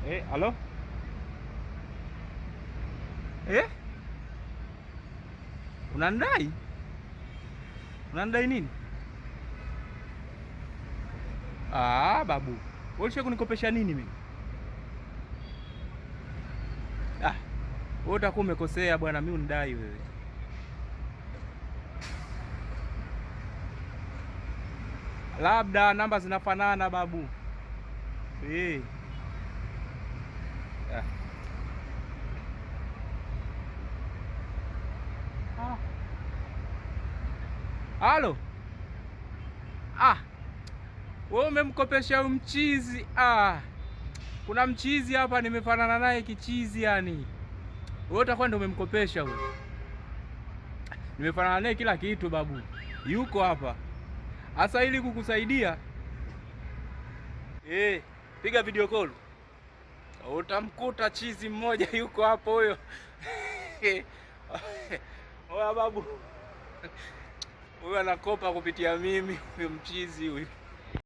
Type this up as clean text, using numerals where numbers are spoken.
Halo? Eh? Unanidai? Unanidai nini? Ah, babu. Wewe ulisha kunikopesha nini mimi? Ah, wewe utakuwa umekosea bwana, mimi unidai wewe. Labda namba zinafanana babu. Eh. Ah. Ah. Halo? Ah. Wewe umemkopesha huyu mchizi. Ah. Kuna mchizi hapa nimefanana naye kichizi yani. Wewe utakuwa ndio umemkopesha huyu. Nimefanana naye kila kitu babu. Yuko hapa. Asa ili kukusaidia. Piga video call. Utamkuta chizi mmoja yuko hapo huyo. Oya babu. Huyu anakopa kupitia mimi, huyu mchizi huyu.